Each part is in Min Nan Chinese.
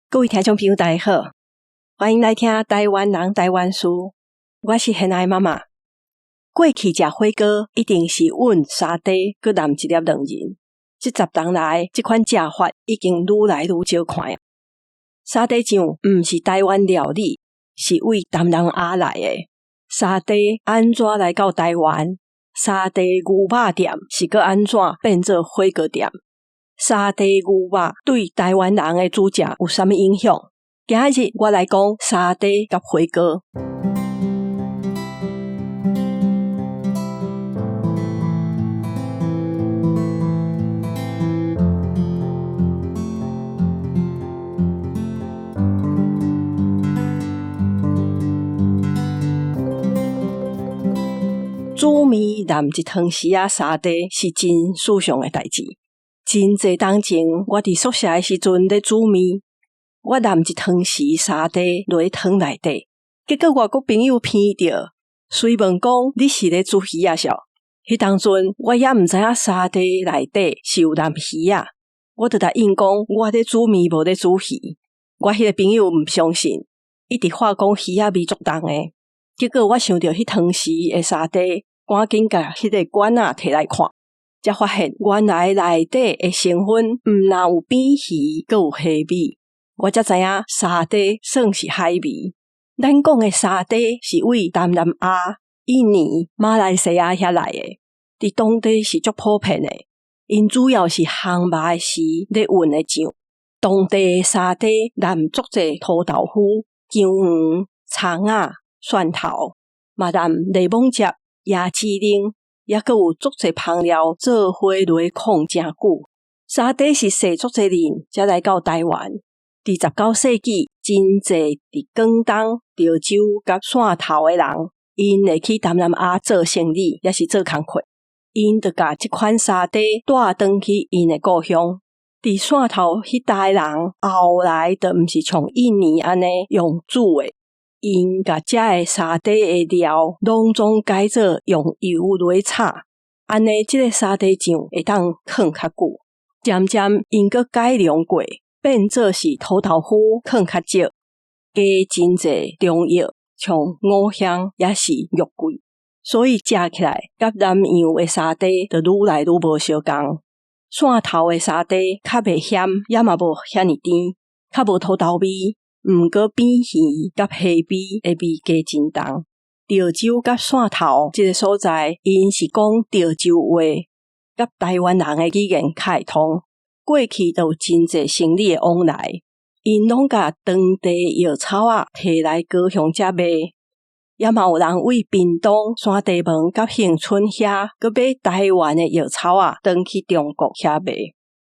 各位聽眾朋友，大家好，歡迎來聽台灣人台灣事。我是現愛媽媽。過去食火鍋一定是揾沙嗲閣淋一粒卵仁。這十冬來，這款食法已經愈來愈少看。沙嗲醬毋是台灣料理，是對東南亞來的。沙嗲按怎來到台灣？沙嗲牛肉店是閣按怎變做火鍋店？沙嗲牛肉對台灣人的煮食有啥物影響？今仔日我來講沙嗲佮火鍋。煮麵淋一湯匙仔沙嗲是真時尚的代誌。真濟冬前，我佇宿舍的時陣咧煮麵，我淋一湯匙沙嗲落去湯內底，結果外國朋友聞著，隨問講你是咧煮魚仔數？彼當陣我猶毋知影沙嗲內底是有淋魚仔，我就共𪜶講我咧煮麵無咧煮魚。我彼個朋友毋相信，一直話講魚仔味足重的。結果我想著彼湯匙的沙嗲，趕緊共彼個罐仔提來看。才發現原來內底的成分毋但有扁魚，閣有蝦米。我才知影沙嗲算是海味。咱講的沙嗲是對東南亞、印尼、馬來西亞遐來的，佇當地是足普遍的。𪜶主要是烘肉的時咧混的醬。當地的沙嗲淋足濟塗豆腐、薑黃、蔥仔、蒜頭，嘛淋檸檬汁、椰子奶。猶閣有足濟香料做伙落去炕誠久。沙嗲是踅足濟輪才來到台灣。佇19世紀，真濟佇廣東、潮州佮汕頭的人，𪜶會去東南亞做生理，抑是做工課，𪜶就共這款沙嗲帶轉去𪜶的故鄉。佇汕頭彼搭的人，後來就毋是像印尼按呢用煮的。𪜶共遮的沙嗲的料攏總改做用油落去炒，按呢這个沙嗲醬會當囥較久。漸漸𪜶閣改良過，變做是塗豆腐囥較少，加真濟中藥，像五香抑是肉桂，所以食起來佮南洋的沙嗲就愈來愈無相仝。汕頭的沙嗲較袂鹹，也嘛無遐爾甜，較無土豆味。毋過扁魚佮蝦米的味加真重。潮州佮汕頭這个所在，𪜶是講潮州話，佮台灣人的語言較會通。過去就有真濟生理的往來，𪜶攏共當地藥草仔提來高雄遮賣。也嘛有人對屏東山地門佮恆春遐，閣買台灣的藥草仔，轉去中國遐賣。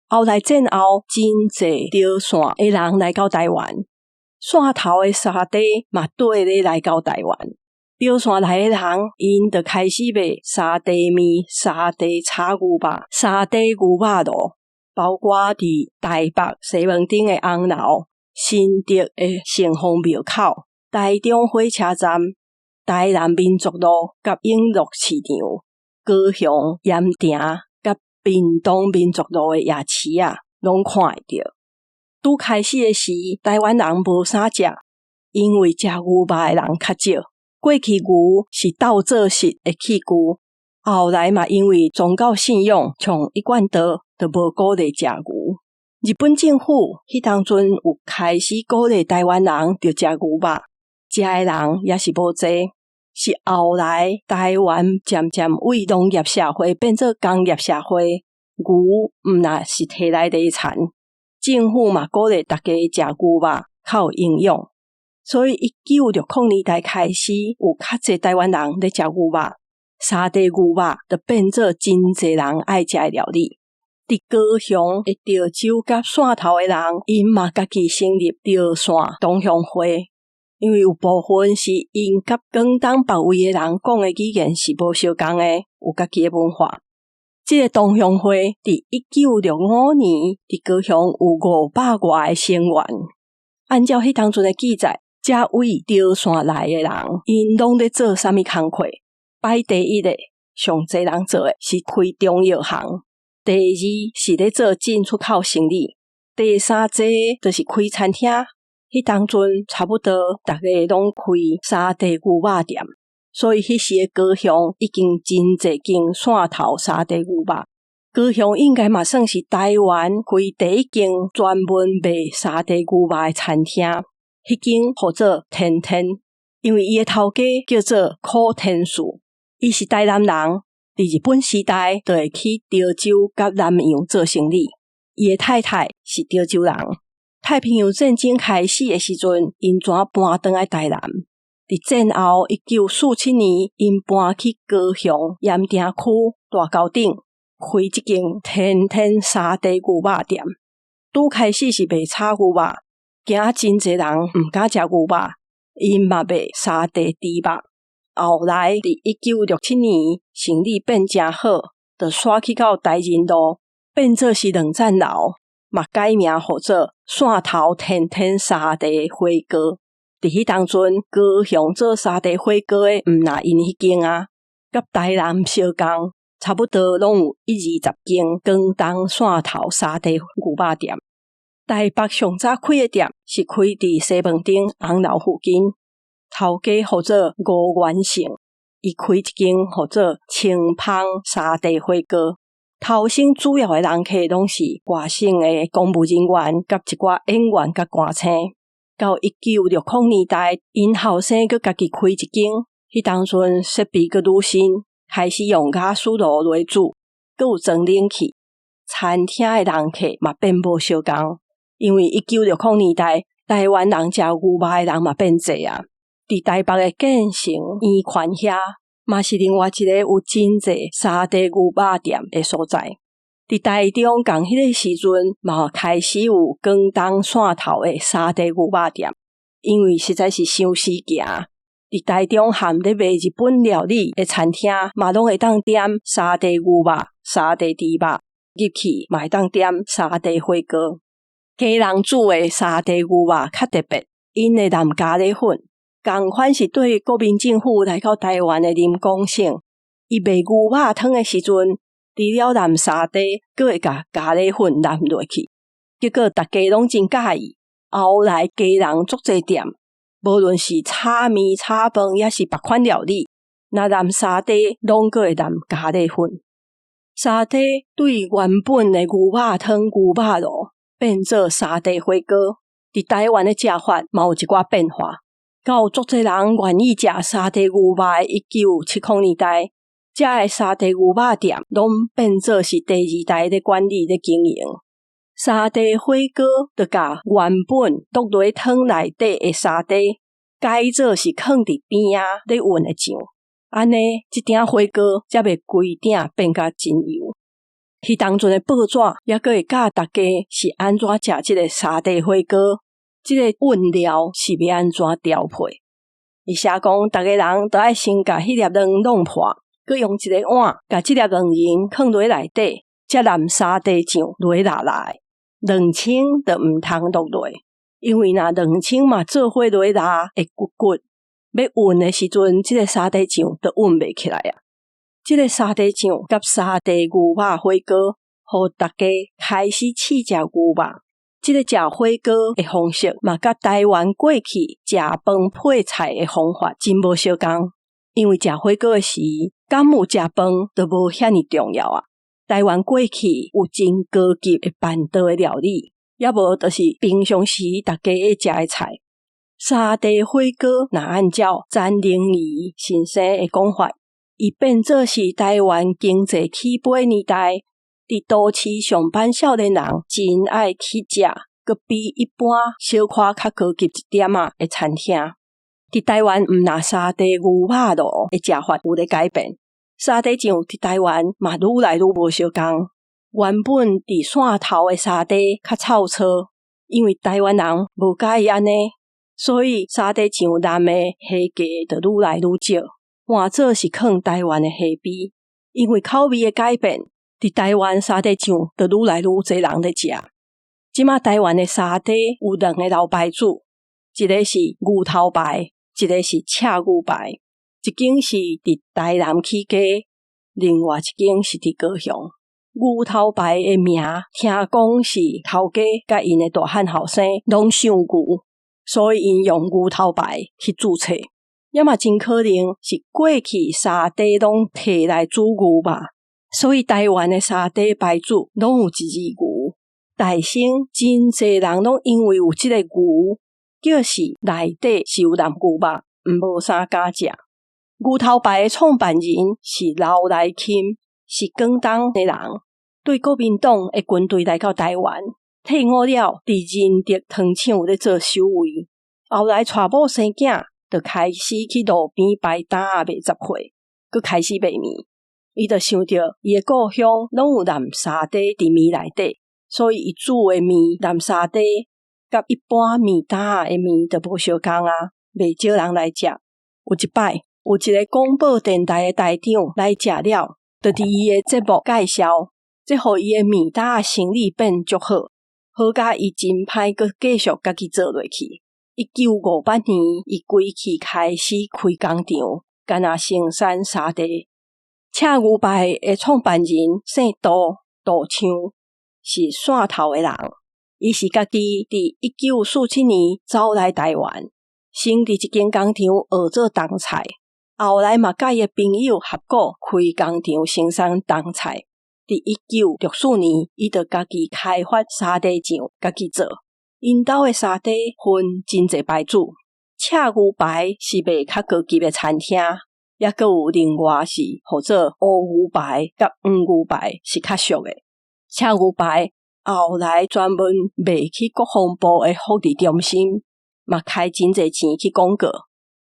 後來戰後，真濟潮汕的人來到台灣。汕頭的沙嗲嘛綴咧來到台灣，潮汕來的人，𪜶就開始賣沙嗲麵、沙嗲炒牛肉、沙嗲牛肉爐，包括佇台北西門町的紅樓、新竹的城隍廟口、台中火車站、台南民族路佮永樂市場、高雄鹽埕佮屏東民族路的夜市仔，攏看會著。拄開始的時，台灣人無啥食，因為食牛肉的人較少。過去牛是鬥做食的器具，後來嘛因為宗教信仰，像一貫道就無鼓勵食牛。日本政府彼當陣有開始鼓勵台灣人著食牛肉，食的人也是無濟。是後來台灣漸漸為農業社會變做工業社會，牛毋但是提來犁田。政府嘛鼓勵大家食牛肉較有營養，所以1960年代開始有較濟台灣人咧食牛肉，沙嗲牛肉就變做真濟人愛食的料理。佇高雄的潮州佮汕頭的人，𪜶嘛家己成立潮汕同鄉會，因為有部分是𪜶佮廣東別位的人講的語言是無相仝的，有家己的文化。這个同鄉會佇1965年佇高雄有500外个成員。按照彼當陣的記載，遮位潮汕來的人，𪜶攏咧做啥物工課？排第一的，上濟人做的是開中藥行；第二是咧做進出口生理；第三濟就是開餐廳，彼當陣差不多逐家攏開沙茶牛肉店，所以彼時的高雄已經真濟間汕頭沙茶牛肉。高雄應該嘛算是台灣開第一間專門賣沙茶牛肉的餐廳，彼間號做天天，因為伊的頭家叫做苦天樹，伊是台南人，佇日本時代就會去潮州佮南洋做生理。伊的太太是潮州人。太平洋戰爭開始的時陣，𪜶怎搬轉來台南。佇戰後1947年，𪜶搬去高雄鹽埕區大溝頂，開這間天天沙茶牛肉店。拄開始是賣炒牛肉，驚真濟人毋敢食牛肉，𪜶嘛賣沙茶豬肉。後來佇1967年，生理變誠好，就徙去到台仁路，變做是兩層樓，嘛改名號做汕頭天天沙茶火鍋。佇彼當陣，高雄做沙茶火鍋的毋若𪜶彼間啊，佮台南相仝，差不多攏有一二十間廣東汕頭沙茶牛肉店。台北上早開的店是開佇西門町紅樓附近，頭家號做吳元勝，伊開一間號做清芳沙茶火鍋。頭先主要的人客攏是外省的公務人員，佮一寡演員佮歌星。到1960年代，𪜶後生閣家己開一間，彼當陣設備閣愈新，開始用瓦斯爐來煮，閣有裝冷氣。餐廳的人客嘛變無相仝，因為1960年代台灣人食牛肉的人嘛變濟啊。佇台北的建成圓環遐，嘛是另外一个有真濟沙茶牛肉店的所在。佇台中仝彼个時陣，嘛開始有廣東汕頭的沙茶牛肉店，因為實在是傷時行。佇台中贁咧賣日本料理的餐廳，嘛攏會當點沙茶牛肉、沙茶豬肉，入去嘛會當點沙茶火鍋。家人煮的沙茶牛肉較特別，𪜶會淋咖喱粉，仝款是對國民政府來到台灣的林光省，伊賣牛肉湯的時陣，除了淋沙茶，閣會共咖喱粉淋落去，結果逐家攏真佮意。後來家人足濟店，無論是炒麵、炒飯，抑是別款料理，若淋沙茶，攏閣會淋咖喱粉。沙茶對原本的牛肉湯、牛肉爐變做沙茶火鍋，佇台灣的食法嘛有一寡變化。到足濟人願意食沙茶牛肉的1970年代，遮的沙茶牛肉店攏變做是第二代咧管理咧經營。沙茶火鍋就共原本淥落湯內底的沙茶改做是囥佇邊仔咧勻的醬，按呢，這鼎火鍋才袂規鼎變甲真油。彼當陣的報紙猶閣會教逐家是按怎食這个沙茶火鍋，這个勻料是欲按怎調配。伊寫講，逐个人都愛先共彼粒卵弄破，閣用一个碗共這粒卵仁囥落內底，才淋沙茶醬落抐抐。卵清就毋通落落，因為若卵清嘛做伙落抐會骨骨，欲勻的時陣，這个沙茶醬就勻袂起來啊。這个沙茶醬佮沙茶牛肉火鍋，予逐家開始試食牛肉。這个食火鍋的方式嘛，佮台灣過去食飯配菜的方法真無相仝。因為食火鍋的時，敢有食飯就無遐爾重要啊。台灣過去有真高級的辦桌的料理，抑無就是平常時逐家愛食的菜。沙茶火鍋若按照詹玲儀先生的講法，伊變做是台灣經濟起飛年代，佇都市上班少年人真愛去食，閣比一般小可較高級一點仔的餐廳。佇台灣毋若沙茶牛肉爐的食法有咧改變，沙茶醬佇台灣嘛愈來愈無相仝。原本佇汕頭的沙茶較臭臊，因為台灣人無佮意按呢，所以沙茶醬淋的蝦架就愈來愈少，換做是囥台灣的蝦脯。因為口味的改變，佇台灣沙茶醬就愈來愈濟人咧食。這馬台灣的沙茶有兩个老牌子，一个是牛頭牌，一个是赤牛牌。一間是佇台南起家，另外一間是佇高雄。牛頭牌的名，聽講是頭家佮𪜶的大漢後生攏姓牛，所以𪜶用牛頭牌去註冊。也嘛真可能是過去沙茶攏提來煮牛肉，所以台灣的沙茶牌子攏有一字牛。大生真濟人攏因為有這個牛，叫是內底是有淋牛肉，毋無啥敢食。牛頭牌的創辦人是劉來欽，是廣東的人，對國民黨的軍隊來到台灣，退伍了，佇仁德糖廠咧做守衛，後來娶某生囝，就開始去路邊擺擔仔賣雜貨，閣開始賣麵。伊就想著伊的故鄉攏有淋沙茶佇麵內底，所以伊煮的麵淋沙茶，佮一般麵擔仔的麵就無相仝啊，袂少人來食。有一擺，有一个廣播電臺的台長來食了，就佇伊的節目介紹，這予伊的麵擔仔生意變足好，好佳伊真歹閣繼續家己做落去。1958年，伊規氣開始開工廠，干焦生產沙茶。赤牛牌的創辦人姓杜，杜昌，是汕頭的人。伊是家己佇1947年走來台灣，先佇一間工廠學做冬菜，後來嘛佮伊的朋友合股開工廠生產冬菜。佇1964年，伊就家己開發沙茶醬，家己做。𪜶兜的沙茶分真濟牌子，赤牛牌是賣較高級的餐廳，抑閣有另外是號做烏牛牌佮黃牛牌是較俗的。赤牛牌後來專門賣去國防部的福利中心，嘛開真濟錢去廣告，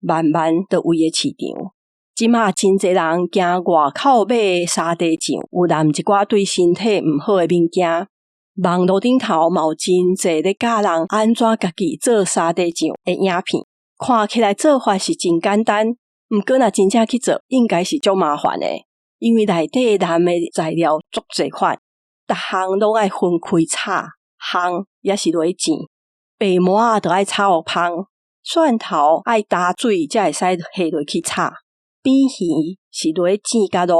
慢慢就圍個市場。這馬真濟人驚外口買的沙茶醬有淋一寡對身體毋好的物件。網路頂頭嘛有真濟咧教人按怎家己做沙茶醬的影片，看起來做法是真簡單，毋過若真正去做，應該是足麻煩的，因為內底淋的材料足濟款，逐項攏愛分開炒、烘，抑是落去煎。白饃仔著愛炒予芳，蒜頭愛焦水才會使下落去炒。扁魚是落去煎佮滷，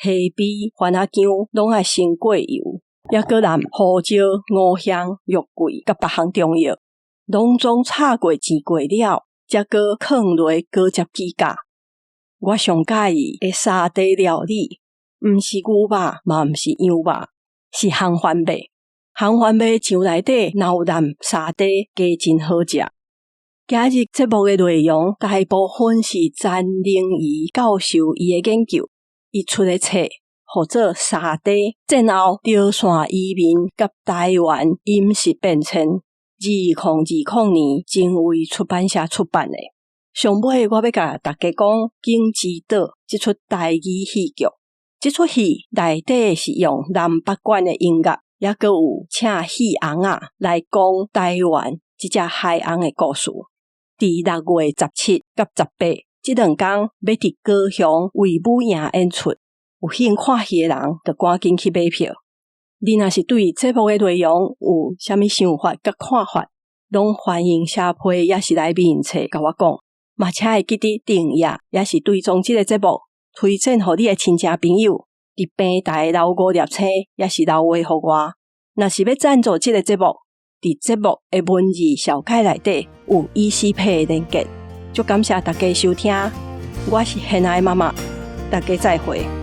蝦米、番仔薑攏愛先過油，抑閣淋胡椒、五香、肉桂佮別項中藥，攏總炒過煎過了，才閣囥落果汁機絞。我上佮意的沙茶料理，毋是牛肉，嘛毋是羊肉，是烘番麥。烘番麥醬內底若有淋沙茶，加真好食。今日節目的內容大部分是詹玲儀教授伊的研究，伊出的冊號做《沙茶戰後潮汕移民佮台灣飲食變遷》，2020年經緯出版社出版的。上尾我欲共大家講《景之島》這齣台語戲劇，這齣戲內底是用南北管的音樂，抑閣有請戲尪仔來講台灣這隻海鰪的故事。佇6月17佮18這兩工，欲佇高雄衛武營演出，有興看戲的人，就趕緊去買票。你若是對節目的內容有啥物想法佮看法，攏歡迎寫批，抑是來面冊共我講。嘛，請會記得訂閱，抑是追蹤這個節目，推薦予你的親戚朋友。佇平台留五粒星，抑是留話予我。若是欲贊助這個節目，佇節目的文字紹介內底有 ECPay 的連結。足感謝大家收聽，我是現愛媽媽，大家再會。